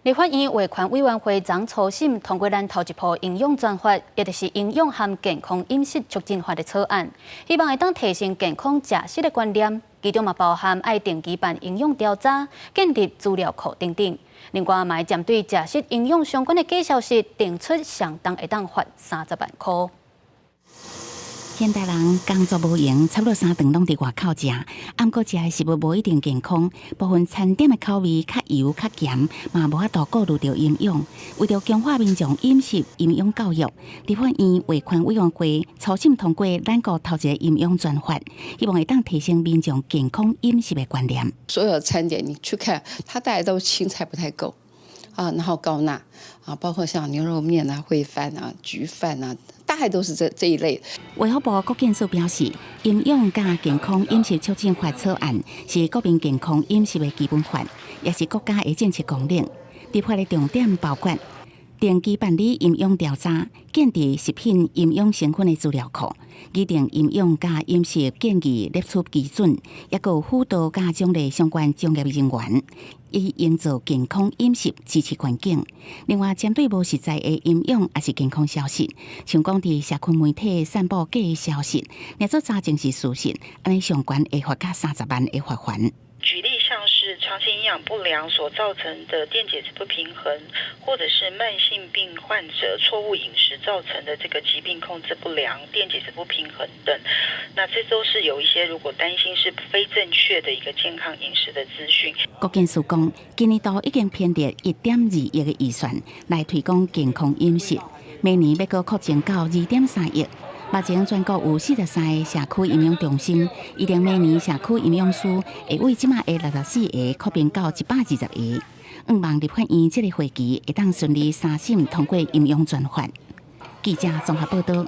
立法院衛權委員會昨初審通過咱頭一部營養專法，也就是營養和健康飲食促進法的草案，希望會當提升健康食食的觀念，其中嘛包含愛定期辦營養調查、建立資料庫等等。另外，嘛會針對食食營養相關的假消息，定出上重會當罰30萬箍。現代人工作無閒，差不多三頓攏佇外口食，毋過食的食物無一定健康，部分餐點的口味較油較鹹，嘛無法度顧慮著營養。為著強化民眾飲食營養教育，立法院衛權委員會初審通過咱國頭一个營養專法，希望會當提升民眾健康飲食的觀念。所有餐點你去看，它大概都青菜不太夠啊，然後高鈉啊，包括像牛肉麵啊、燴飯啊、焗飯啊。大概都是這一類。衛福部國健署表示，營養佮健康飲食促進法草案是國民健康飲食的基本法，也是國家的政策綱領。立法的重點包括定期辦理營養調查、建立食品營養成分的資料庫、擬定營養佮飲食建議列出基準，抑閣有輔導佮獎勵相關專業人員，以營造健康飲食支持環境。另外，針對無實在的營養抑是健康消息，像講佇社群媒體散布假消息，若做查證是事實，按呢上懸會罰到三十萬的罰鍰。舉例像是長期營養不良所造成的電解質不平衡，或者是慢性病患者錯誤飲食造成的這個疾病控制不良、電解質不平衡等，那這都是有一些如果擔心是非正確的一個健康飲食的資訊。國健署講，今年度已經編列1.2億的預算來推廣健康飲食，明年欲閣擴增到2.3億。目前全國有43個社區營養中心，預定明年社區營養師會為這馬的64個擴編到120個。向望立法院這个會期會當順利三審通過營養專法。記者綜合報道。